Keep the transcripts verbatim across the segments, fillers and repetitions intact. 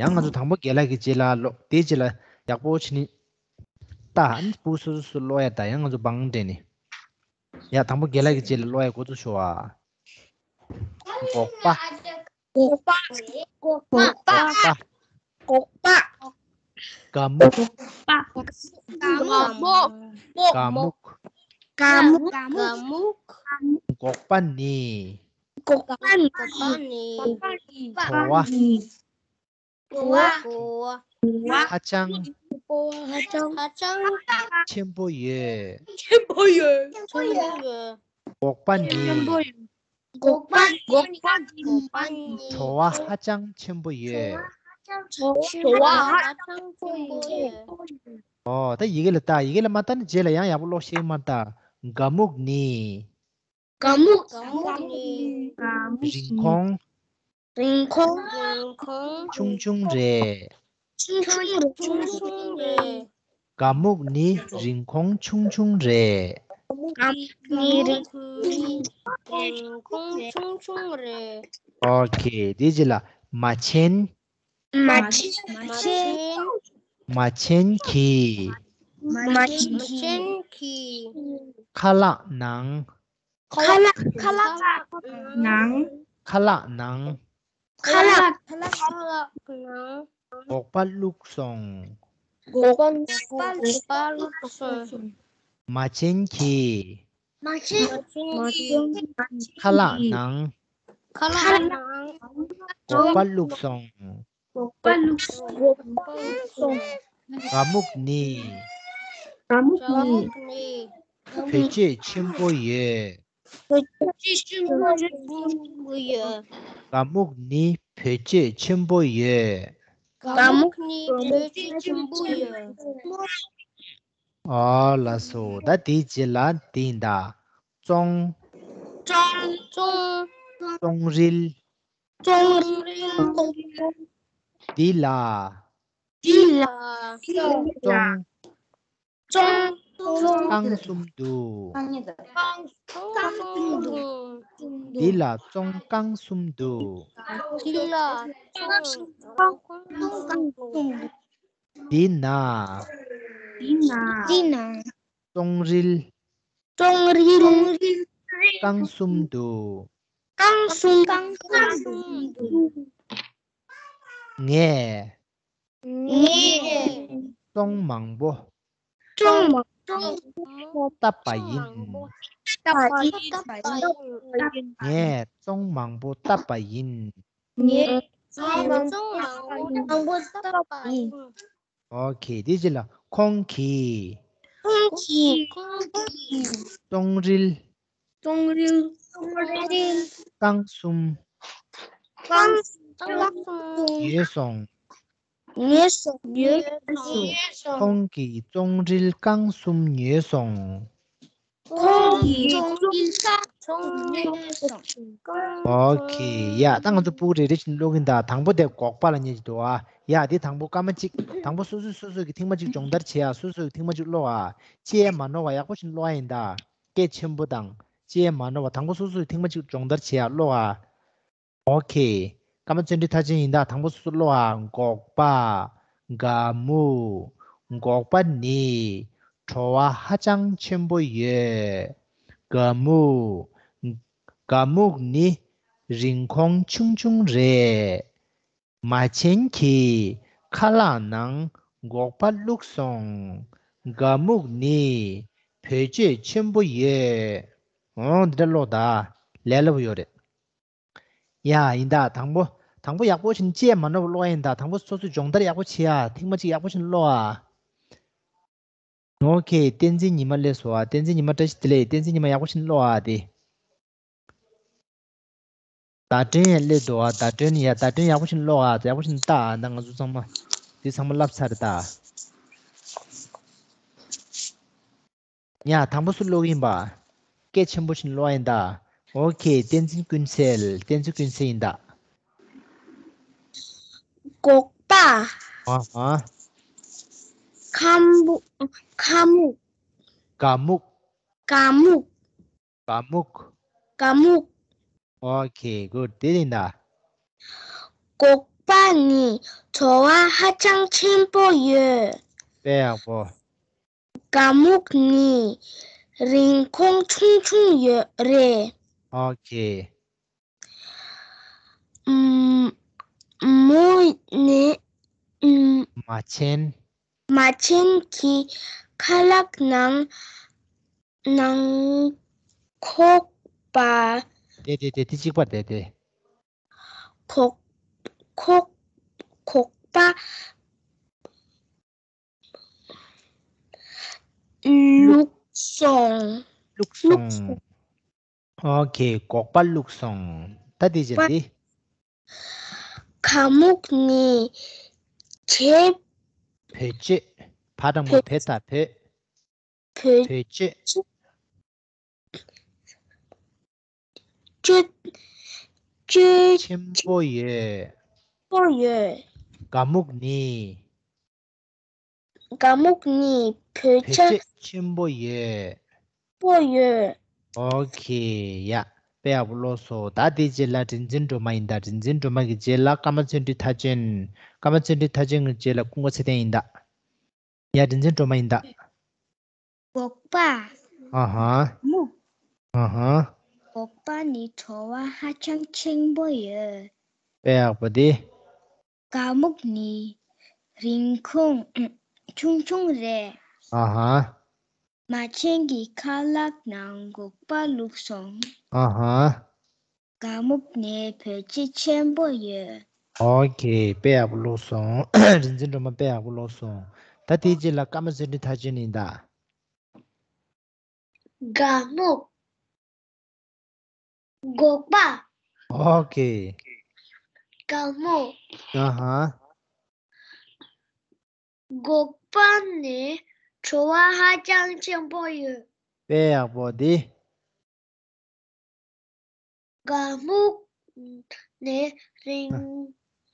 ཡང་ང་ཚོ་དང་པོ་རྒན་ལགས་ཀྱི་རྗེས་ལ་ཀློག་དེའི་རྗེས་ལ་ཡག་པོ་བྱས་ནས་ལྟ། ཨ་ནི་སྤུ་གུ་སོ་སོ་སོ་ཀློག་ཡ་ད་ཡང་ང་ཚོ་བང་སྒྲིག་ནས། ཡ་དང་པོ་རྒན་ལགས་ཀྱི་རྗེས་ལ་ཀློག་ཡ་འགོ་འཛུགས་ཞུ་བ། སྒོག་པ། སྒོག་པ། སྒོག་པ། སྒོག་པ། སྒོག་པ། སྒ་སྨུག་སྒ་སྨུག་སྒ་སྨུག་སྒ་སྨུག་སྒོག་པ་ནི། སྒོག་པ་ནི། བྲོ་བ། བྲོ་བ། ཧ་ཅང་། ཧ་ཅང་། ཆེན་པོ་ཡོད། ཆེན་པོ་ཡོད། ཆེན་པོ་ཡོད། སྒོག་པ་ནི། སྒོག་པ། སྒོག་པ། སྒོག་པ་ནི། བྲོ་བ་ཧ་ཅང་ཆེན་པོ་ཡོད། བྲོ་བ་ཧ་ཅང་ཆེན་པོ་ཡོད། ཨོ། ད་ཡི་གེ་ལ་ལྟ། ཡི་གེ་ལ་མ་ལྟ་ན་རྗེས་ལ་ཡང་ཡག་པོ་ཀློག་ཤེས་མ་ལྟ། སྒ་སྨུག་ནི། སྒ་སྨུག་སྒ་སྨུག་ནི། རིན་གོང་། རིན་གོང་། རིན་གོང་། ཆུང་ཆུང་རེད། ཆུང་ཆུང་རེད། ཆུང་ཆུང་རེད། སྒ་སྨུག་ནི་རིན་གོང་ཆུང་ཆུང་རེད། སྒ་སྨུག་ནི་རིན་གོང་རིན་གོང་ཆུང་ཆུང་རེད། ཨོ་ཁེ། དེ་རྗེས་ལ་མ་ཆེན། མ་ཆེན། མ་ཆེན། མ་ཆེན་གྱི། མ་ཆེན་གྱི། ཁ་ལག་ནང་། ཁ་ལག་ཁ་ལག་ནང་། ཁ་ལག་ནང་། ཁ་ལག་ཁ་ལག་ནང་། སྒོག་པ་བླུགས་སོང་། སྒོག་པ་སྒོག་པ་བླུགས་སོང་། མ་ཆེན་གྱིས། མ་ཆེན་མ་ཆེན་ཁ་ལག་ནང་། ཁ་ལག་ནང་། སྒོག་པ་བླུགས་སོང་། སྒོག་པ་བླུགས་སོང་། སྒོག་པ་བླུགས་སོང་། སྒ་སྨུག་ནི། སྒ་སྨུག་ནི། བེད་སྤྱོད་ཆེན་པོ་ཡོད། བེད་སྤྱོད་ཆེན་པོ་ཡོད། སྒ་སྨུག་ནི་བེད་སྤྱོད་ཆེན་པོ་ཡོད། སྒ་སྨུག་ནི་བེད་སྤྱོད་ཆེན་པོ་ཡོད། ཨོ་ལགས་སོ། ད་དེའི་རྗེས་ལ་དེ་ཡིན་ད། བཙོང་། བཙོང་། བཙོང་། བཙོང་རིལ། བཙོང་རིལ། འདི་ལ། འདི་ལ། བཙོང་། བཙོང་། བཙོང་། རྐང་གསུམ་འདུག་རྐང་གསུམ་འདུག་འདི་ལ་བཙོང་རྐང་གསུམ་འདུག་འདི་ལ་བཙོང་རྐང་གསུམ་འདུག་འདི་ན། འདི་ན། འདི་ན། བཙོང་རིལ། བཙོང་རིལ། རྐང་གསུམ་འདུག་རྐང་གསུམ། རྐང་གསུམ་འདུག་ངས། ངས། བཙོང་མང་པོ། བཙོང་མང་པོ། བཏབ་པ་ཡིན། བཏབ་པ་ཡིན། ངས་བཙོང་མང་པོ་བཏབ་པ་ཡིན། ངས་བཙོང་མང་པོ་བཏབ་པ་ཡིན། ཨོ་ཁེ། དེ་རྗེས་ལ་ཁོང་གིས། ཁོང་གིས། ཁོང་གིས། བཙོང་རིལ། བཙོང་རིལ། བཙོང་རིལ། རྐང་གསུམ། རྐང་གསུམ། ཉོས་སོང་། ཉོས་སོང་། ཉོས་སོང་། ཁོང་གིས་བཙོང་རིལ་རྐང་གསུམ་ཉོས་སོང་། ཁོང་གིས་བཙོང་རིལ་རྐང་གསུམ་ཉོས་སོང་། ཨོ་ཁེ། ཡ། ད་ང་ཚོ་སྤུ་གུ་རེ་རེ་བཞིན་ཀློག་གིན་གདའ། དང་པོ་དེ་སྒོག་པ་ལ་ཉན་གྱི་འདུག་ཨ། ཡ། དེ་དང་པོ་སྐར་མ་གཅིག་དང་པོ་སོ་སོས་སོ་སོ་གི་ཐེངས་མ་གཅིག་སྦྱོང་བརྡར་བྱེད་ཨ། སོ་སོ་གི་ཐེངས་མ་གཅིག་ཀློག་ཨ། ཅི་ཡང་མ་ནོར་བ་ཡག་པོ་བཞིན་ཀློག་ཨ་ཡིན་ད། སྐད་ཆེན་པོ་དང་ཅི་ཡང་མ་ནོར་བ། དང་པོ་སོ་སོས་ཐེངས་མ་གཅིག་སྦྱོང་བརྡར་བྱེད་ཨ། ཀློག་ཨ། ཨོ་ཁེ། སྐར་མ་བརྩོན་འགྲུས་མཐར་ཕྱིན་ཡིན་ད། དང་པོ་སོ་སོ་ཀློག་ཨ། སྒོག་པ། སྒ་སྨུག་སྒོག་པ་ནི་བྲོ་བ་ཧ་ཅང་ཆེན་པོ་ཡོད། སྒ་སྨུག་སྒ་སྨུག་ནི་རིན་གོང་ཆུང་ཆུང་རེད། མ་ཆེན་གྱིས་ཁ་ལག་ནང་སྒོག་པ་བླུགས་སོང་། སྒ་སྨུག་ནི་བེད་སྤྱོད་ཆེན་པོ་ཡོད། འོང་། འདི་འདྲ་ཀློག་ད། ལས་སླ་པོ་ཡོད་རེད། ཡ། ཡིན་ད། དང་པོ། དང་པོ་ཡག་པོ་བྱས་ནས་ཅི་ཡང་མ་ནོར་བ་ཀློག་ཡ་ཡིན་ད། དང་པོ་སོ་སོས་སྦྱོང་བརྡར་ཡག་པོ་བྱེད་ཨ། ཐེངས་མ་གཅིག་ཡག་པོ་བྱས་ནས་ཀློག་ཨ། ཨོ་ཁེ། བསྟན་འཛིན་ཉི་མ་སླེབས་སོང་ཨ། བསྟན་འཛིན་ཉི་མ་བཀྲ་ཤིས་བདེ་ལེགས། བསྟན་འཛིན་ཉི་མ་ཡག་པོ་བྱས་ནས་ཀློག་ཨ་དེ། ཟླ་སྒྲོན་ཡང་སླེབས་འདུག་ཨ། ཟླ་སྒྲོན་ཡ། ཟླ་སྒྲོན་ཡག་པོ་བྱས་ནས་ཀློག་ཨ། ཡག་པོ་བྱས་ནས་ལྟ་ཨ། ད་ང་ཚོ་ཚང་མ་འདི་ཚང་མ་བསླབས་ཚར་ད། ཡ། དང་པོ་སུ་ཀློག་གི་ཡིན་པ། སྐད་ཆེན་པོ་བྱས་ནས་ཀློག་ཡིན་ད། ཨོ་ཁེ། བསྟན་འཛིན་ཀུན་གསལ། བསྟན་འཛིན་ཀུན་གསལ་ཡིན་ད། སྒོག་པ། ཨ་ཧ། ཁ་སྨུག་ཁ་སྨུག་སྒ་སྨུག་སྒ་སྨུག་སྒ་སྨུག་སྒ་སྨུག་ཨོ་ཁེ། གུཌ། དེ་ཡིན་ད། སྒོག་ པ་ནི་བྲོ་བ་ཧ་ཅང་ཆེན་པོ་ཡོད། དཔེ་ཡག་པོ། སྒ་སྨུག་ནི་རིན་གོང་ཆུང་ཆུང་ཡོད་རེད། ཨོ་ཁེ། ཨུམ། མོ་ནི་ཨུམ། མ་ཆེན། མ་ཆེན་གྱི་ཁ་ལག་ནང་ནང་ཁོག་པ། དེ་དེ་དེ་དེ་གཅིག་པ་དེ་དེ། ཁོག་ཁོག་ཁོག་པ་བླུགས་སོང་། བླུགས་སོང་། ཨོ་ཁེ། སྒོག་པ་བླུགས་སོང་། ད་དེ་བྱས་པ། དེ། སྒ་སྨུག་ནི་བྱེད། བེད་སྤྱོད། ཕ་དང་པོ་བེད། བེད་ད་བེད། བེད་བེད་སྤྱོད། སྤྱོད། སྤྱོད། ཆེན་པོ་ཡོད། པོ་ཡོད། སྒ་སྨུག་ནི། སྒ་སྨུག་ནི་བེད་བེད་སྤྱོད། སྤྱོད་ཆེན་པོ་ཡོད། པོ་ཡོད། ཨོ་ཁེ། ཡ། དཔེ་ཡག་པོ་ཀློག་སོང་། ད་དེའི་རྗེས་ལ་རིག་འཛིན་སྒྲོལ་མ་ཡིན་ད། རིག་འཛིན་སྒྲོལ་མ་གི་རྗེས་ལ་ཀརྨ་ཚེ་རིང་མཐར་ཕྱིན། ཀརྨ་ཚེ་རིང་མཐར་ཕྱིན་གྱི་རྗེས་ལ་ཀུན་དགའ་ཚེ་བརྟན་ཡིན་ད། ཡ། རིག་འཛིན་སྒྲོལ་མ་ཡིན་ད། སྒོག་པ། ཨ་ཧ། སྨུག་ཨ་ཧ། སྒོག་པ་ནི་བྲོ་བ་ཧ་ཅང་ཆེན་པོ་ཡོད། དཔེ་ཡག་པོ་དེ། སྒ་སྨུག་ནི་རིན་གོང་ཆུང་ཆུང་རེད། ཨ་ཧ། མ་ཆེན་གྱི་ཁ་ལག་ནང་སྒོག་པ་བླུགས་སོང་། ཨ་ཧ། སྒ་སྨུག་ནི་བེད་སྤྱོད་ཆེན་པོ་ཡོད། ཨོ་ཁེ། དཔེ་ཡག་པོ་ཀློག་སོང་། རིག་འཛིན་སྒྲོལ་མ་དཔེ་ཡག་པོ་ཀློག་སོང་། ད་དེའི་རྗེས་ལ་ཀརྨ་ཚེ་རིང་མཐར་ཕྱིན་ཡིན་ད། སྒ་སྨུག་སྒོག་པ། ཨོ་ཁེ། སྒ་སྨུག་ཨ་ཧ། སྒོག་པ་ནི་བྲོ་བ་ཧ་ཅང་ཆེན་པོ་ཡོད། དཔེ་ཡག་པོ་དེ། སྒ་སྨུག་ནི་རིན་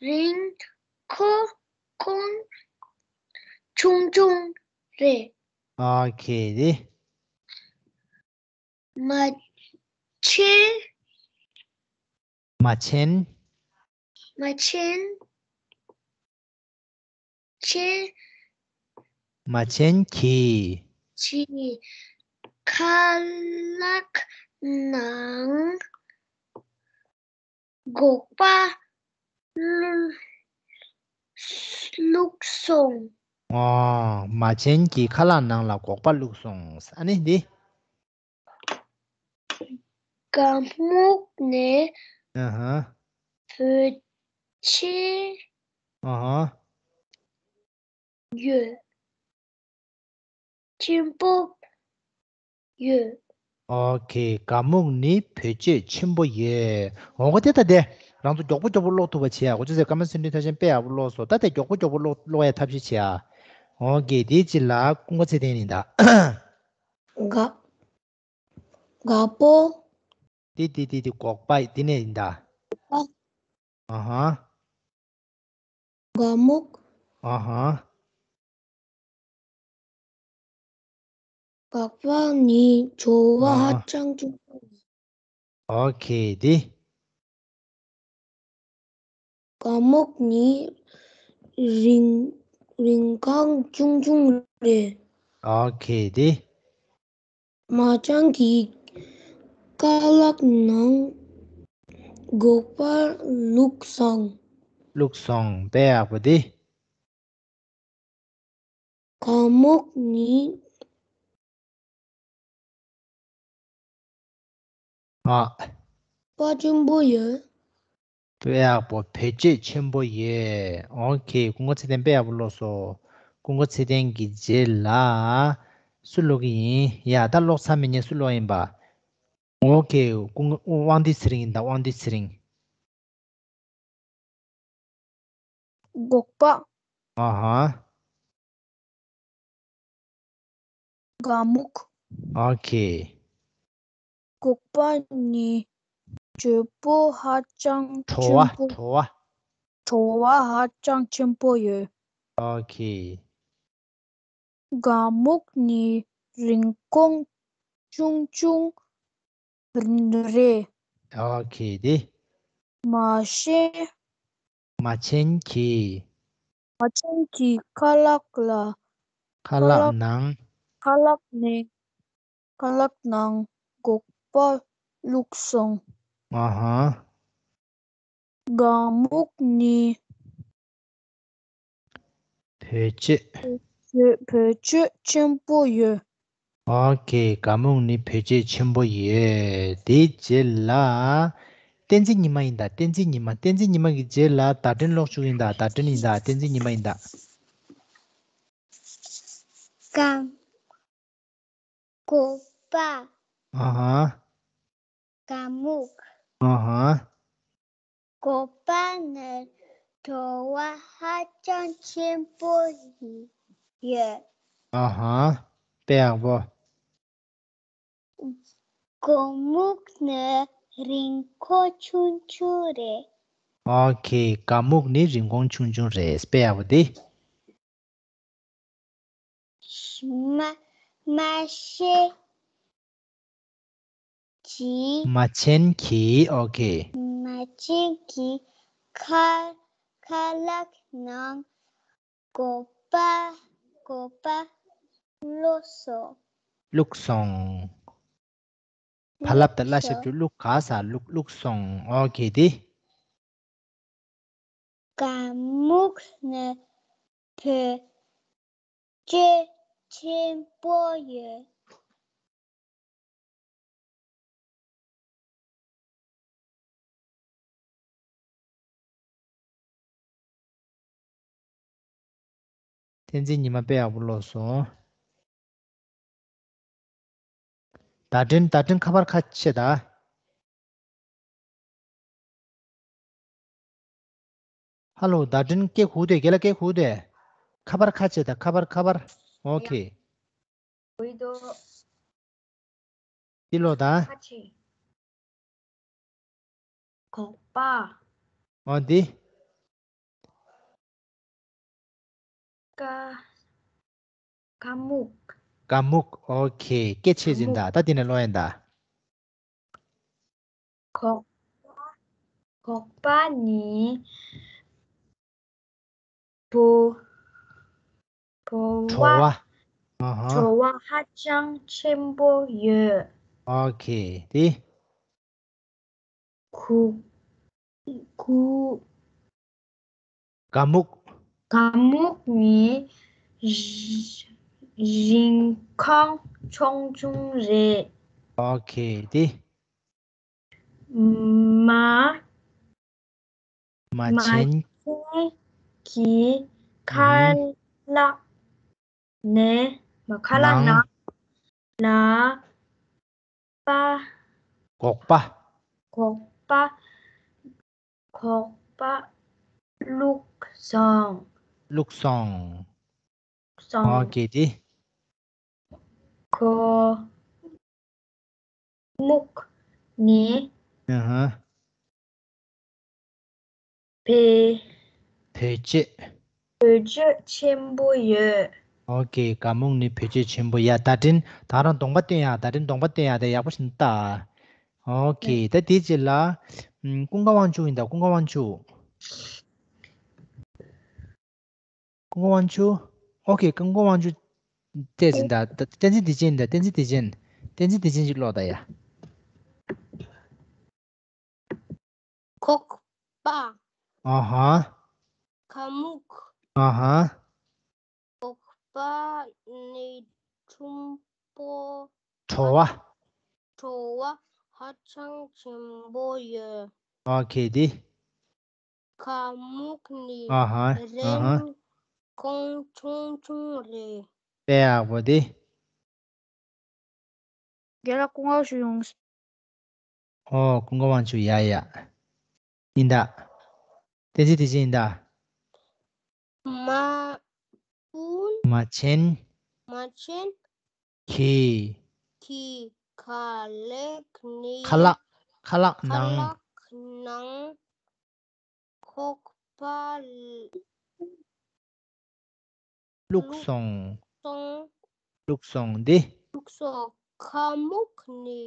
རིན་གོང་ཆུང་ཆུང་རེད། ཨོ་ཁེ་དེ། མ་ཆེན། མ་ཆེན། མ་ཆེན། ཆེ། མ་ཆེན་གྱི། གྱི་ཁ་ལག་ནང་སྒོག་པ་བླུགས་སོང་། ཨོ། མ་ཆེན་གྱི་ཁ་ལག་ནང་ལ་སྒོག་པ་བླུགས་སོང་། ཨ་ནི་འདི། སྒ་སྨུག་ནི་ཨ་ཧ། བེད་སྤྱོད་ཨ་ཧ། ཡོད། ཆེན་པོ་ཡོད། ཨོ་ཁེ། སྒ་སྨུག་ནི་བེད་སྤྱོད་ཆེན་པོ་ཡོད། འོ་གོ་དེ་ད་དེ། རང་ཚོ་མགྱོགས་པོ་མགྱོགས་པོ་ཀློག་ཐུབ་པ་བྱེད་ཡ། གོ་ཅི་ཟེར། ཀརྨ་ཚེ་རིང་མཐར་ཕྱིན་དཔེ་ཡག་པོ་ཀློག་སོང་། ད་དེ་མགྱོགས་པོ་མགྱོགས་པོ་ཀློག་ཀློག་ཡ་ཐབས་ཤེས་བྱེད་ཡ། འོ་གེ། དེའི་རྗེས་ལ་ཀུན་དགའ་ཚེ་བརྟན་ཡིན་ད། སྒ་སྒ་སྦོ། ཏི་ཏི་ཏི་ཏི། སྒོག་པ་དེ་ནས་ཡིན་ད། ཨ་ཧ། སྒ་སྨུག་ཨ་ཧ། སྒོག་པ་ནི་བྲོ་བ་ཨ་ཧ། ཧ་ཅང་ཆུང་། ཨོ་ཁེ་དེ། སྒ་སྨུག་ནི་རིན་རིན་གོང་ཆུང་ཆུང་རེད། ཨོ་ཁེ་དེ། མ་ཆེན་གྱི་ཁ་ལག་ནང་སྒོག་པ་བླུགས་སོང་། བླུགས་སོང་། དཔེ་ཡག་པོ་དེ། སྒ་སྨུག་ནི་ཨ། པ་ཆེན་པོ་ཡོད། དཔེ་ཡག་པོ། བེད་སྤྱོད་ཆེན་པོ་ཡོད། ཨོ་ཁེ། ཀུན་དགའ་ཚེ་བརྟན་དཔེ་ཡག་པོ་ཀློག་སོང་། ཀུན་དགའ་ཚེ་བརྟན་གྱི་རྗེས་ལ་སུ་ཀློག་གི་ཡིན། ཡ། ད་ཀློག་ཚར་མི་ཉན་སུ་ཀློག་ཡིན་པ། ཨོ་ཁེ། ཀུན་དབང་འདུས་ཚེ་རིང་ཡིན་ད། དབང་འདུས་ཚེ་རིང་། སྒོག་པ། ཨ་ཧ། སྒ་སྨུག་ཨོ་ཁེ། སྒོག་པ་ནི་བྱེད་པོ་ཧ་ཅང་བྲོ་བ་ཆེན་པོ། བྲོ་བ། བྲོ་བ་ཧ་ཅང་ཆེན་པོ་ཡོད། ཨོ་ཁེ། སྒ་སྨུག་ནི་རིན་གོང་ཆུང་ཆུང་རེད། ཨོ་ཁེ་དེ། མ་ཆེན། མ་ཆེན་གྱིས། མ་ཆེན་གྱིས་ཁ་ལག་ལ། ཁ་ལག་ནང་། ཁ་ལག་ནས། ཁ་ལག་ནང་སྒོག་པ་བླུགས་སོང་། ཨ་ཧ། ག་མུག་ནི། བེད་སྤྱོད། བེད་བེད་སྤྱོད་ཆེན་པོ་ཡོད། ཨོ་ཁེ། ག་མུག་ནི་བེད་སྤྱོད་ཆེན་པོ་ཡོད། དེའི་རྗེས་ལ། བསྟན་འཛིན་ཉི་མ་ཡིན་ད། བསྟན་འཛིན་ཉི་མ། བསྟན་འཛིན་ཉི་མ་གི་རྗེས་ལ་ཟླ་སྒྲོན་ཀློག་བཅུག་ཡིན་ད། ཟླ་སྒྲོན་ཡིན་ད། བསྟན་འཛིན་ཉི་མ་ཡིན་ད། ག་སྒོག་པ། ཨ་ཧ། ག་མུག་ཨ་ཧ། སྒོག་པ་ནི་བྲོ་བ་ཧ་ཅང་ཆེན་པོ་ཡོད། ཨ་ཧ། དཔེ་ཡག་པོ། ག་མུག་ནི་རིན་གོང་ཆུང་ཆུང་རེད། ཨོ་ཁེ། ག་མུག་ནི་རིན་གོང་ཆུང་ཆུང་རེད། དཔེ་ཡག་པོ་འདི། མ་མ་ཤེས་ཀྱིས། མ་ཆེན་གྱིས། ཨོ་ཁེ། མ་ཆེན་གྱིས་ཁ་ཁ་ལག་ནང་སྒོག་པ་སྒོག་པ་བླུགས་སོང་། བླུགས་སོང་། བ་ལབ་ད་བླ་ཞབས་ཀྱུ་བླུགས། ག་ས་བླུགས། བླུགས་སོང་། ཨོ་ཁེ། དེ། ག་མུག་ནི་བེད་སྤྱོད་ཆེན་པོ་ཡོད། བསྟན་འཛིན་ཉི་མ་དཔེ་ཡག་པོ་ཀློག་སོང་། ཟླ་སྒྲོན། ཟླ་སྒྲོན་ཁ་པར་ཁ་ཕྱེ་ད། ཧ་ལོ། ཟླ་སྒྲོན་སྐད་གོ་དེ། རྒན་ལགས་སྐད་གོ་དེ། ཁ་པར་ཁ་ཕྱེ་ད། ཁ་པར་ཁ་པར། ཨོ་ཁེ། འོ་ཡོད་དོ། འདི་ཀློག་ད། ཁ་ཕྱེ། སྒོག་པ། འོ་འདི། ཀ་ཀ་མུག་ཀ་མུག་ཨོ་ཁེ། སྐད་ཆ་ཡིན་ད། ད་འདི་ནས་ཀློག་ཡིན་ད། སྒོག་སྒོག་པ་ནི་བྲོ་བྲོ་བ། བྲོ་བ། ཨ་ཧ། བྲོ་བ་ཧ་ཅང་ཆེན་པོ་ཡོད། ཨོ་ཁེ། དེ། གུ་གུ་ག་མུག་ག་མུག་ནི་རིན་གོང་ཆུང་ཆུང་རེད། ཨོ་ཁེ། དེ། མ་མ་མ་ཆེན་ཆེན་གྱི་ཁ་ལག་ནས་མ་ཁ་ལག་ནང་ནང་ལ་པ་སྒོག་པ། སྒོག་པ་སྒོག་པ་བླུགས་སོང་། བླུགས་སོང་། སོང་། ཨོ་ཁེ། དེ། ག་མུག་ནི། ཨ་ཧ། བེད། བེད་སྤྱོད། བེད་སྤྱོད་ཆེན་པོ་ཡོད། ཨོ་ཁེ། ག་མུག་ནི་བེད་སྤྱོད་ཆེན་པོ་ཡོད། ད་དྲིན་ད་རང་གདོང་པ་སྟོན་ཡ། ད་དྲིན་གདོང་པ་སྟོན་ཡ། དེ་ཡག་པོ་ཞིག་ལྟ། ཨོ་ཁེ། ད་དེའི་རྗེས་ལ། ཀུན་དགའ་དབང་ཕྱུག་ཡིན་ད། ཀུན་དགའ་དབང་ཕྱུག་ཀུན་དགའ་དབང་ཕྱུག་ཨོ་ཁེ། ཀུན་དགའ་དབང་ཕྱུག་བལྟས་ཟིན་ད། ད་བསྟན་འཛིན་བདེ་ཆེན་ད། བསྟན་འཛིན་བདེ་ཆེན། བསྟན་འཛིན་བདེ་ཆེན་ཅིག་ཀློག་ད་ཡ། སྒོག་པ། ཨ་ཧ། ག་མུག་ཨ་ཧ། སྒོག་པ་ནི་ཆུང་པོ། བྲོ་བ། བྲོ་བ་ཧ་ཅང་ཆེན་པོ་ཡོད། ཨོ་ཁེ། དེ། ག་མུག་ནི་ཨ་ཧ། ཨ་ཧ། རིན་གོང་ཆུང་ཆུང་རེད། དཔེ་ཡག་པོ་དེ། རྒན་ལགས་སྐུ་ངལ་ཞུ་ཡོང་། ཨོ། ཀུན་དགའ་དབང་ཕྱུག་ཡ་ཡ། ཡིན་ད། བསྟན་འཛིན་བདེ་ཆེན་ཡིན་ད། མ་སྤུན། མ་ཆེན། མ་ཆེན། གྱི། གྱི་ཁ་ལག་ནི། ཁ་ལག་ཁ་ལག་ཁ་ནང་། ལག་ནང་སྒོག་པ་བླུགས་སོང་། སོང་། བླུགས་སོང་། འདི། བླུགས་སོང་། ག་མུག་ནི་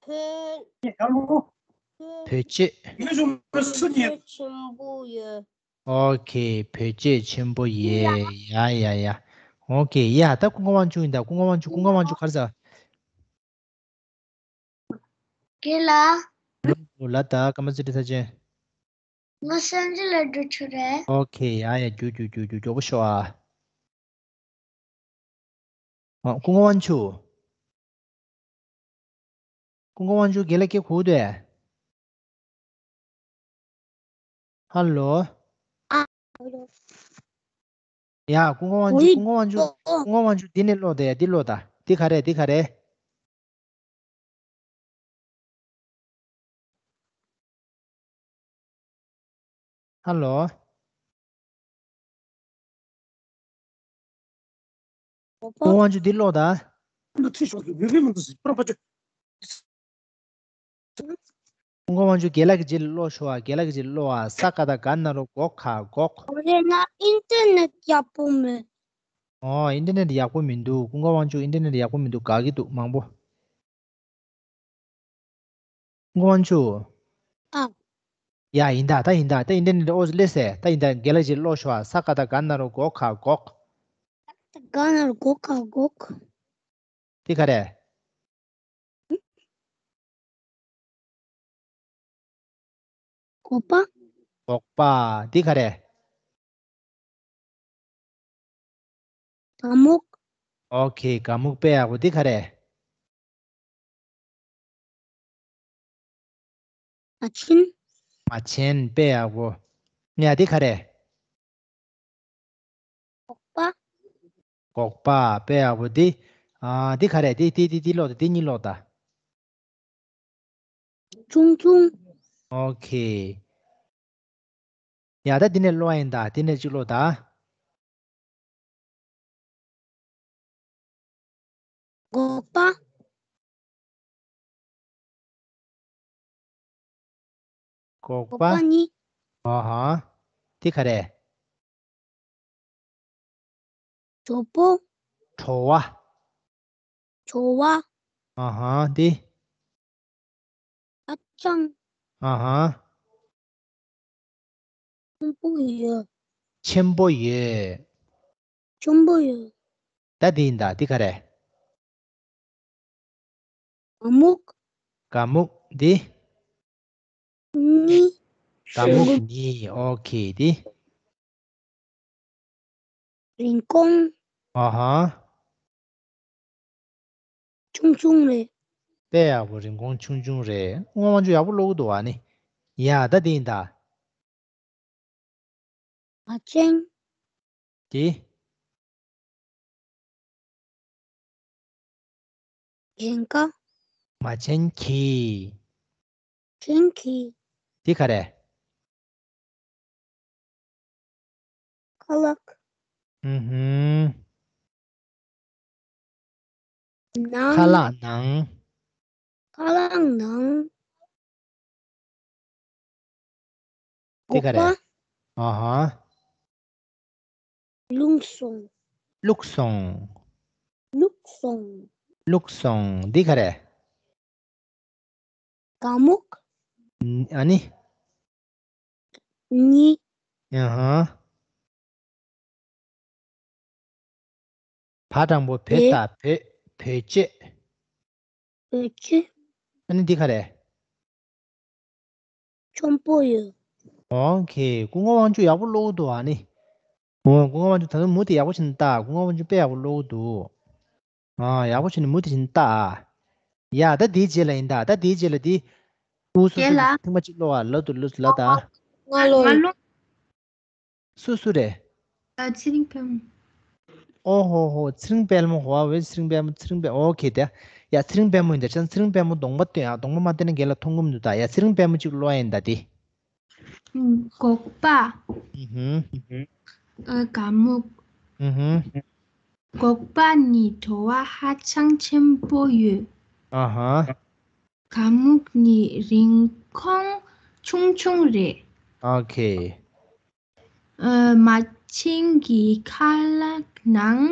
བོད། བོད་ཆས། ཆེན་པོ་ཡོད། ཨོ་ཁེ། བོད་ཆས་ཆེན་པོ་ཡོད། ཡ་ཡ་ཡ། ཨོ་ཁེ། ཡ་ད་ཀུན་དགའ་དབང་ཕྱུག་ཡིན་ད། ཀུན་དགའ་དབང་ཕྱུག་ཀུན་དགའ་དབང་ཕྱུག་ག་རེ་ཟེར། རྒན་ལགས། ལ་ད་ཀ་མ་ཙི་ཏི་ས་ཅན། ང་སན་ཇི་ལ་འགྲོ་ཆོག་རེད། ཨོ་ཁེ། ཡ་ཡ། རྒྱུགས་རྒྱུགས་རྒྱུགས་རྒྱུགས། མགྱོགས་པོ་ཤོག་ཨ། ཨ། ཀུན་དགའ་དབང་ཕྱུག་ཀུན་དགའ་དབང་ཕྱུག་རྒན་ལགས་སྐད་གོ་གི་འདུག་ཨ། ཧ་ལོ། ཨ། ཡ། ཀུན་དགའ་དབང་ཕྱུག་ཀུན་དགའ་དབང་ཕྱུག་ཀུན་དགའ་དབང་ཕྱུག་འདི་ནས་ཀློག་དང་། ཡ། འདི་ཀློག་དང་། འདི་ག་རེ། འདི་ག་རེ། ཧ་ལོ། ཀུན་དགའ་དབང་ཕྱུག་འདི་ཀློག་དང་། ཀུན་དགའ་དབང་ཕྱུག་རྒན་ལགས་ཀྱི་རྗེས་ལ་ཀློག་ཤོག་ཨ། རྒན་ལགས་ཀྱི་རྗེས་ལ་ཀློག་ཨ། ས་ཀ་བཏགས་སྒ་ན་རོ་སྒོ་ག་སྒོག། རེད། ང་ཨིན་ཊར་ནེཊ་ཡག་པོ་མེད། ཨོ། ཨིན་ཊར་ནེཊ་ཡག་པོ་མི་འདུག་ཀུན་དགའ་དབང་ཕྱུག་ཨིན་ཊར་ནེཊ་ཡག་པོ་མི་འདུག་དགའ་གི་འདུག་མང་པོ། ཀུན་དགའ་དབང་ཕྱུག་ཨ། ཡ། ཡིན་ད། ད་ཡིན་ད། ད་ཨིན་ཊར་ནེཊ་ཨོ་སླེབས་ཟེར། ད་ཡིན་ད། རྒན་ལགས་ཀྱི་རྗེས་ལ་ཀློག་ཤོག་ཨ། ས་ཀ་བཏགས་སྒ་ན་རོ་སྒོ་ག་སྒོག། སྒ་ན་རོ་སྒོ་ག་སྒོག། འདི་ག་རེ། སྒོག་པ། སྒོག་པ། འདི་ག་རེ། སྒ་སྨུག། ཨོ་ཁེ། སྒ་སྨུག་དཔེ་ཡག་པོ། འདི་ག་རེ། མ་ཆེན། མ་ཆེན། དཔེ་ཡག་པོ། ཡ། འདི་ག་རེ། སྒོག་པ། སྒོག་པ། དཔེ་ཡག་པོ། འདི། ཨ། འདི་ག་རེ། འདི་འདི་འདི་འདི་ཀློག་དང་། འདི་གཉིས་ཀློག་དང་། ཆུང་ཆུང་། ཨོ་ཁེ། ཡ། ད་འདི་ནས་ཀློག་ཡིན་ད། འདི་ནས་གཅིག་ཀློག་དང་། སྒོག་པ། སྒོག་པ། སྒོག་པ་གཉིས། ཨ་ཧ། འདི་ག་རེ། གྲོགས་པོ། བྲོ་བ། བྲོ་བ། ཨ་ཧ། འདི། ཧ་ཅང་། ཨ་ཧ། ཆེན་པོ་ཡོད། ཆེན་པོ་ཡོད། ཆེན་པོ་ཡོད། ད་འདི་ཡིན་ད། འདི་ག་རེ། སྒ་སྨུག། སྒ་སྨུག། འདི། གཉིས། སྒ་སྨུག་གཉིས། ཨོ་ཁེ། འདི། རིན་གོང་། ཨ་ཧ། ཆུང་ཆུང་རེད། དཔེ་ཡག་པོ། རིན་གོང་ཆུང་ཆུང་རེད། ཀུན་དགའ་དབང་ཕྱུག་ཡག་པོ་ཀློག་གི་འདུག་ཨ་ནི། ཡ། ད་འདི་ཡིན་ད། མ་ཆེན། འདི། གྱེན་ཀ། མ་ཆེན་གྱི། ཆེན་གྱི། འདི་ག་རེ། ཁ་ལག། ཨུ་ཧུམ། ནང་། ཁ་ལག་ནང་། ཁ་ལག་ནང་། འདི་ག་རེ། སྒོག་པ། ཨ་ཧ། བླུགས་སོང་། བླུགས་སོང་། བླུགས་སོང་། བླུགས་སོང་། འདི་ག་རེ། སྒ་སྨུག། ཨ་ནི། གཉིས། ཨ་ཧ། བ་དང་པོ་བོད་ད། བོད། བོད་ཆས། བོད་ཆས། ཨ་ནི་འདི་ག་རེ། ཆེན་པོ་ཡོད། ཨོ་ཁེ། ཀུན་དགའ་དབང་ཕྱུག་ཡག་པོ་ཀློག་གི་འདུག་ཨ་ནི། ཨོ། ཀུན་དགའ་དབང་ཕྱུག་ད་དུང་མུ་མཐུད་ཡག་པོ་བྱས་ནས་ལྟ། ཀུན་དགའ་དབང་ཕྱུག་དཔེ་ཡག་པོ་ཀློག་གི་འདུག་ཨ། ཡག་པོ་བྱས་ནས་མུ་མཐུད་བྱས་ནས་ལྟ་ཨ། ཡ། ད་འདིའི་རྗེས་ལ་ཡིན་ད། ད་འདིའི་རྗེས་ལ་འདི། ཨུ་སུ་སུ། རྒན་ལགས། ཐེངས་མ་གཅིག་ཀློག་ཨ། ལ་དུ་ལུ་ལ་ད། ང་ལོ། སུ་སུ་རེད། ཨ། ཚེ་རིང་དཔལ་མོ། ཨོ་ཧོ་ཧོ། ཚེ་རིང་དཔལ་མོ། ཧོ་ཝེ། ཚེ་རིང་དཔལ་མོ། ཚེ་རིང་དཔལ། ཨོ་ཁེ། དེ། ཡ། ཚེ་རིང་དཔལ་མོ་ཡིན་ད། ཅང་ཚེ་རིང་དཔལ་མོ་གདོང་པ་སྟོན་ཨ། གདོང་པ་མ་སྟོན་ན་རྒན་ལགས་མཐོང་གི་མི་འདུག་ད། ཡ། ཚེ་རིང་དཔལ་མོ་གཅིག་ཀློག་ཡིན་ད་དེ། སྒོག་པ། ཨུ་ཧུམ། ཨ། སྒ་སྨུག། ཨུ་ཧུམ། སྒོག་པ་ནི་བྲོ་བ་ཧ་ཅང་ཆེན་པོ་ཡོད། ཨ་ཧ། སྒ་སྨུག་ནི་རིན་གོང་ཆུང་ཆུང་རེད། ཨོ་ཁེ། ཨ། མ་ཆེན་གྱི་ཁ་ལག་ནང་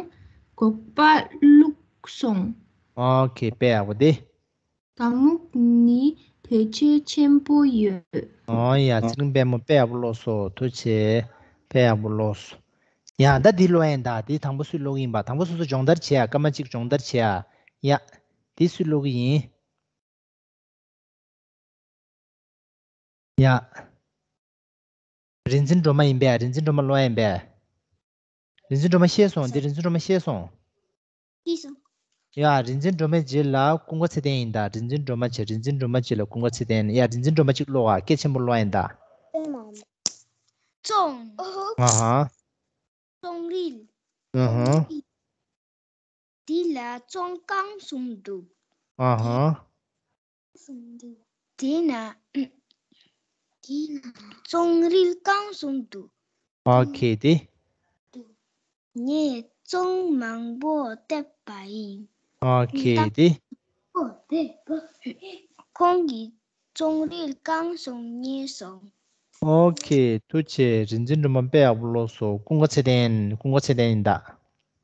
སྒོག་པ་བླུགས་སོང་། ཨོ་ཁེ། དཔེ་ཡག་པོ་འདི། སྒ་སྨུག་ནི་ བེད་སྤྱོད་ཆེན་པོ་ཡོད། ཨོ་ཡ། ཚེ་རིང་པད་མ་དཔེ་ཡག་པོ་ཀློག་སོང་། ཐུགས་རྗེ་ཆེ། དཔེ་ཡག་པོ་ཀློག་སོང་། ཡ། ད་འདི་ཀློག་ཡིན་ད། འདི་དང་པོ་སུས་ཀློག་གི་ཡིན་པ། དང་པོ་སོ་སོ་སྦྱོང་བརྡར་བྱེད་ཡ། སྐར་མ་གཅིག་སྦྱོང་བརྡར་བྱེད་ཡ། ཡ། འདི་སུས་ཀློག་གི་ཡིན། ཡ། རིག་འཛིན་སྒྲོལ་མ་ཡིན་པས། རིག་འཛིན་སྒྲོལ་མ་ཀློག་ཡ་ཡིན་པས། རིག་འཛིན་སྒྲོལ་མ་ཤེས་སོང་། འདི་རིག་འཛིན་སྒྲོལ་མ་ཤེས་སོང་། ཤེས་སོང་། ཡ། རིག་འཛིན་སྒྲོལ་མའི་རྗེས་ལ་ཀུན་དགའ་ཚེ་བརྟན་ཡིན་ད། རིག་འཛིན་སྒྲོལ་མ་བྱས། རིག་འཛིན་སྒྲོལ་མ་རྗེས་ལ་ཀུན་དགའ་ཚེ་བརྟན། ཡ། རིག་འཛིན་སྒྲོལ་མ་གཅིག་ཀློག་ཨ། སྐད་ཆེན་པོ་ཀློག་ཡིན་ད། ཙོང་། ཙོང་། ཨ་ཧ། ཙོང་རིལ། ཨ་ཧ། འདི་ལ་ཙོང་རྐང་གསུམ་འདུག་ཨ་ཧ། དེ་ན། དེ་ན་ཙོང་རིལ་རྐང་གསུམ་འདུག་ཨོ་ཁེ། དེ། ངས་ཙོང་མང་པོ་བཏབ་པ་ཡིན། ཨོ་ཁེ། དེ། ཁོང་གིས་ཙོང་རིལ་རྐང་གསུམ་རྙེད་སོང་། ཨོ་ཁེ། ཐུགས་རྗེ་ཆེ། རིག་འཛིན་སྒྲོལ་མ་དཔེ་ཡག་པོ་ཀློག་སོང་། ཀུན་དགའ་ཚེ་བརྟན། ཀུན་དགའ་ཚེ་བརྟན་ཡིན་ད།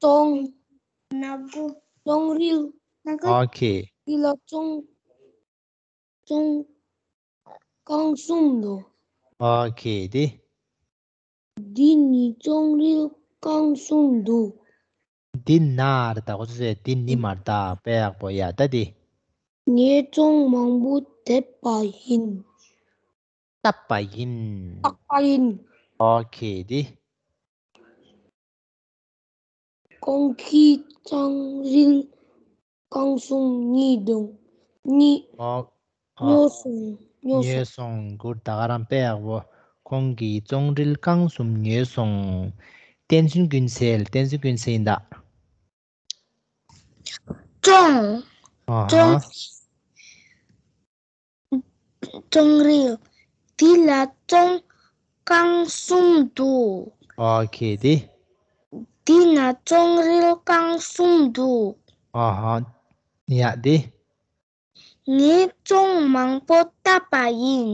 ཙོང་། ཙོང་རིལ། ཨོ་ཁེ། འདི་ལ་ཙོང་། ཙོང་རྐང་གསུམ་འདུག་ཨོ་ཁེ། དེ། འདི་ནི་ཙོང་རིལ་རྐང་གསུམ་འདུག་འདི་ན་རེད་ད། ཁོ་ཚོས་འདི་ནི་མ་རེད་ད། དཔེ་ཡག་པོ། ཡ། ད་དེ། ངས་ཙོང་མང་པོ་བཏབ་པ་ཡིན། བཏབ་པ་ཡིན། བཏབ་པ་ཡིན། ཨོ་ཁེ། དེ། ཁོང་གིས་ཙོང་རིལ་རྐང་གསུམ་རྙེད་དང་། རྙེད། ཨོ། ཨོ། རྙེད་སོང་། རྙེད་སོང་། རྙེད་སོང་། གུར་ད་ག་རང་དཔེ་ཡག་པོ། ཁོང་གིས་ཙོང་རིལ་རྐང་གསུམ་རྙེད་སོང་། བསྟན་འཛིན་ཀུན་གསལ། བསྟན་འཛིན་ཀུན་གསལ་ཡིན་ད། ཙོང་། ཨ་ཧ། ཙོང་། ཙོང་རིལ། འདི་ལ་ཙོང་རྐང་གསུམ་འདུག་ཨོ་ཁེ། དེ། འདི་ན་ཙོང་རིལ་རྐང་གསུམ་འདུག་ཨ་ཧ། ཡ། དེ། ངས་ཙོང་མང་པོ་བཏབ་པ་ཡིན།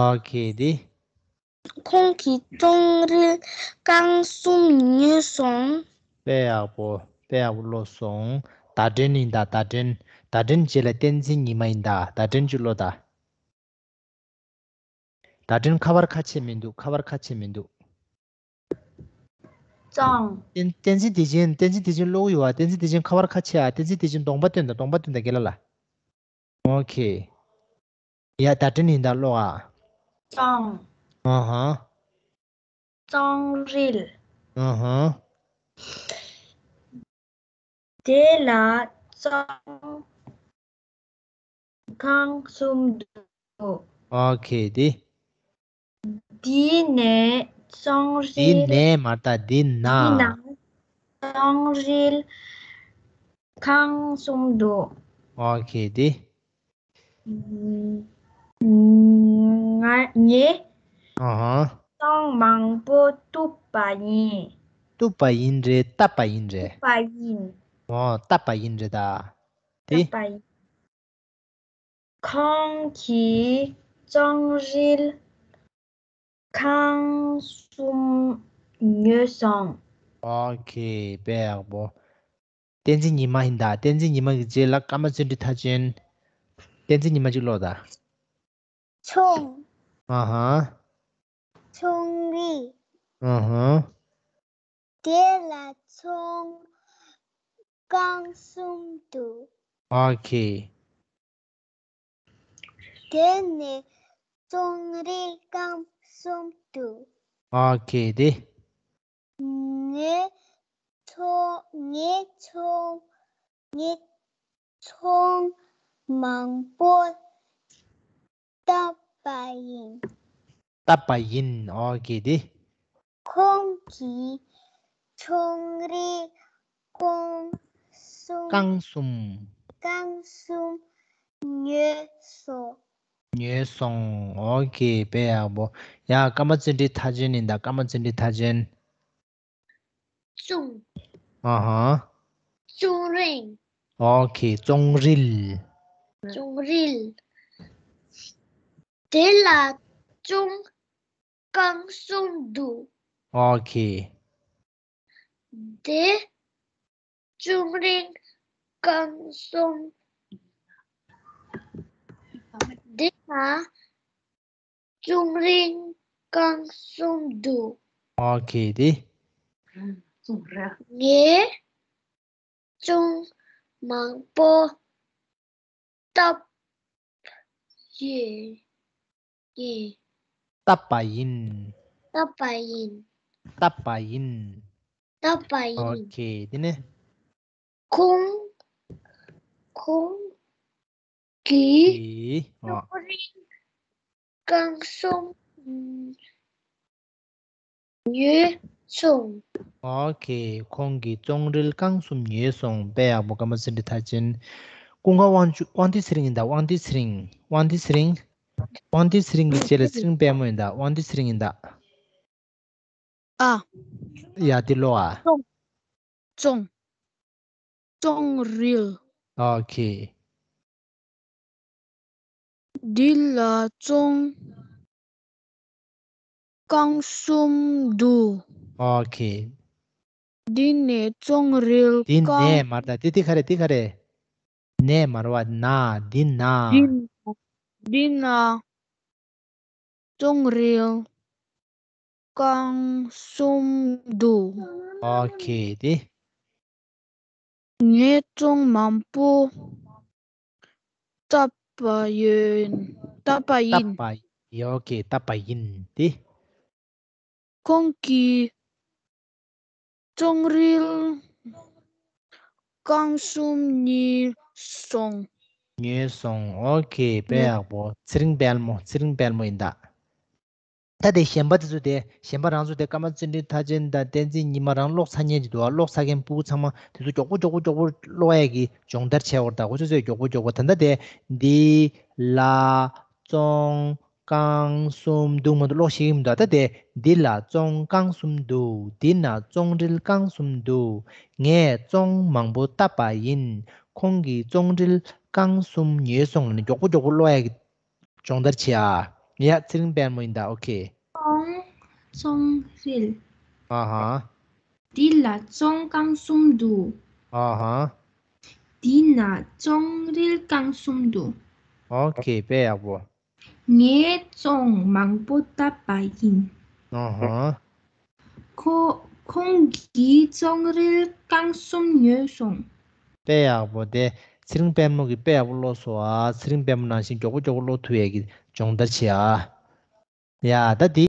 ཨོ་ཁེ། དེ། ཁོང་གིས་ཙོང་རིལ་རྐང་གསུམ་ཉོས་སོང་། དཔེ་ཡག་པོ། དཔེ་ཡག་པོ་ཀློག་སོང་། བརྡ་དྲན་ཡིན་ད། བརྡ་དྲན། བརྡ་དྲན་རྗེས་ལ་བསྟན་འཛིན་ཉི་མ་ཡིན་ད། བརྡ་དྲན་གཅིག་ཀློག་ད། བརྡ་དྲན་ཁ་པར་ཁ་ཕྱེ་མི་འདུག་ཁ་པར་ཁ་ཕྱེ་མི་འདུག་ཙང་། བསྟན་བསྟན་འཛིན་བདེ་ཆེན། བསྟན་འཛིན་བདེ་ཆེན་ཀློག་གི་ཡོད་པ། བསྟན་འཛིན་བདེ་ཆེན་ཁ་པར་ཁ་ཕྱེ་ཨ། བསྟན་འཛིན་བདེ་ཆེན་གདོང་པ་སྟོན་དང་། གདོང་པ་སྟོན་དང་། རྒན་ལགས་ལ། ཨོ་ཁེ། ཡ། བརྡ་དྲན་ཡིན་ད། ཀློག་ཨ། ཙང་། ཨ་ཧ། ཙོང་རིལ། ཨ་ཧ། དེ་ལ་ཙོང་རྐང་གསུམ་འདུག་ཨོ་ཁེ། དེ། འདི་ནས་ཙོང་རིལ། འདི་ནས་མ་རེད་ད། འདི་ན། འདི་ན་ཙོང་རིལ་རྐང་གསུམ་འདུག་ཨོ་ཁེ། དེ། ང་ངས་ཨ་ཧ། ཙོང་མང་པོ་གཏུབ་པ་ཡིན། གཏུབ་པ་ཡིན་རེད། བཏབ་པ་ཡིན་རེད། གཏུབ་པ་ཡིན། ཨོ། བཏབ་པ་ཡིན་རེད་ད། དེ། བཏབ་པ་ཡིན། ཁོང་གིས་ཙོང་རིལ་རྐང་གསུམ་ཉོས་སོང་། ཨོ་ཁེ། དཔེ་ཡག་པོ། བསྟན་འཛིན་ཉི་མ་ཡིན་ད། བསྟན་འཛིན་ཉི་མ་གི་རྗེས་ལ་ཀརྨ་བརྩོན་འགྲུས་མཐར་ཕྱིན། བསྟན་འཛིན་ཉི་མ་གཅིག་ཀློག་ད། ཙོང་། ཨ་ཧ། ཙོང་རིལ། ཨ་ཧ། དེ་ལ་ཙོང་རྐང་གསུམ་འདུག་ཨོ་ཁེ། དེ་ནས་ཙོང་རིལ་རྐང་གསུམ་འདུག་ཨོ་ཁེ། དེ། ངས་ཙོང་ངས་ཙོང་ངས་ཙོང་མང་པོ་བཏབ་པ་ཡིན། བཏབ་པ་ཡིན། ཨོ་ཁེ། དེ། ཁོང་གིས་ཙོང་རིལ་རྐང་གསུམ། རྐང་གསུམ། རྐང་གསུམ་ཉོས་སོང་། ཉོས་སོང་། ཨོ་ཁེ། དཔེ་ཡག་པོ། ཡ། ཀརྨ་བརྩོན་འགྲུས་མཐར་ཕྱིན་ཡིན་ད། ཀརྨ་བརྩོན་འགྲུས་མཐར་ཕྱིན། ཙོང་། ཨ་ཧ། ཙོང་རིལ། ཨོ་ཁེ། ཙོང་རིལ། ཙོང་རིལ། དེ་ལ་ཙོང་རྐང་གསུམ་འདུག་ཨོ་ཁེ། དེ་ཙོང་རིལ་རྐང་གསུམ། འདི་ན་བཙོང་རིལ་རྐང་གསུམ་འདུག་ཨོ་ཁེ། དེ། ངས་བཙོང་མང་པོ་བཏབ་ཡོད། ཡིན། བཏབ་པ་ཡིན། བཏབ་པ་ཡིན། བཏབ་པ་ཡིན། བཏབ་པ་ཡིན། ཨོ་ཁེ། དེ་ནས། ཁོང་། ཁོང་གིས། གིས། ཨོ། བཙོང་རིལ་རྐང་གསུམ་ཉོས་སོང་། ཨོ་ཁེ། ཁོང་གིས་བཙོང་རིལ་རྐང་གསུམ་ཉོས་སོང་། དཔེ་ཡག་པོ། ཀརྨ་ཚེ་རིང་མཐར་ཕྱིན། ཀུན་དགའ་དབང་ཕྱུག། དབང་འདུས་ཚེ་རིང་ཡིན་ད། དབང་འདུས་ཚེ་རིང་། དབང་འདུས་ཚེ་རིང་། དབང་འདུས་ཚེ་རིང་གི་རྗེས་ལ་ཚེ་རིང་དཔལ་མོ་ཡིན་ད། དབང་འདུས་ཚེ་རིང་ཡིན་ད། ཨ། ཡ། དེ་ཀློག་ཨ། བཙོང་། བཙོང་། བཙོང་རིལ། ཨོ་ཁེ། འདི་ལ་བཙོང་རྐང་གསུམ་འདུག་ཨོ་ཁེ། འདི་ནས་བཙོང་རིལ། འདི་རྐང་། ནས་མ་རེད་ད། དེ་དེ་ག་རེ། དེ་ག་རེ། ནས་མ་རེད་བ། ན། འདི་ན། འདི་ན། འདི་ན་བཙོང་རིལ་རྐང་གསུམ་འདུག་ཨོ་ཁེ། དེ། ངས་བཙོང་མང་པོ་བཏབ་པ་ཡིན། བཏབ་པ་ཡིན། བཏབ་པ་ཡིན། ཨོ་ཁེ། བཏབ་པ་ཡིན། དེ། ཁོང་གིས་བཙོང་རིལ་རྐང་གསུམ་ཉོས་སོང་། ཉོས་སོང་། ཨོ་ཁེ། དཔེ་ཡག་པོ། ཚེ་རིང་དཔལ་མོ། ཚེ་རིང་དཔལ་མོ་ཡིན་ད། ད་དེ་གཞན་པ་དེ་ཚོ་དེ། གཞན་པ་རང་ཚོ་དེ་ཀརྨ་བརྩོན་འགྲུས་མཐར་ཕྱིན་དང་བསྟན་འཛིན་ཉི་མ་རང་ཀློག་ཚར་མཁན་ཅིག་འདུག་ཨ། ཀློག་ཚར་མཁན་ཕྲུ་གུ་ཚང་མ་དེ་ཚོ་མགྱོགས་པོ་མགྱོགས་པོ་མགྱོགས་པོ་ཀློག་ཡས་ཀྱི་སྦྱོང་བརྡར་བྱས་པ་རེད་ད། ཁོ་ཚོ་ཚོས་མགྱོགས་པོ་མགྱོགས་པོ། ད་ལྟ་དེ། འདི་ལ་བཙོང་རྐང་གསུམ་འདུག་མ་གཏོགས་ཀློག་ཤེས་ཀྱི་མི་འདུག་ད་དེ། འདི་ལ་བཙོང་རྐང་གསུམ་འདུག་འདི་ན་བཙོང་རིལ་རྐང་གསུམ་འདུག་ངས་བཙོང་མང་པོ་བཏབ་པ་ཡིན། ཁོང་གིས་བཙོང་རིལ་རྐང་གསུམ་ཉོས་སོང་ལབ་ནས་མགྱོགས་པོ་མགྱོགས་པོ་ཀློག་ཡ་གི་སྦྱོང་བརྡར་བྱེད་ཨ། ཡ། ཚེ་རིང་དཔལ་མོ་ཡིན་ད། ཨོ་ཁེ། བཙོང་། བཙོང་རིལ། ཨ་ཧ། འདི་ལ་བཙོང་རྐང་གསུམ་འདུག་ཨ་ཧ། འདི་ན་བཙོང་རིལ་རྐང་གསུམ་འདུག་ཨོ་ཁེ། དཔེ་ཡག་པོ། ངས་བཙོང་མང་པོ་བཏབ་པ་ཡིན། ཨ་ཧ། ཁོ། ཁོང་གིས་བཙོང་རིལ་རྐང་གསུམ་ཉོས་སོང་། དཔེ་ཡག་པོ། དེ་ཚེ་རིང་དཔལ་མོ་གིས་དཔེ་ཡག་པོ་ཀློག་སོང་ཨ། ཚེ་རིང་དཔལ་མོ་ནང་བཞིན་མགྱོགས་པོ་མགྱོགས་པོ་ཀློག་ཐུབ་ཡས་ཀྱི་སྦྱོང་བརྡར་བྱེད་ཨ། ཡ། ད་དེ།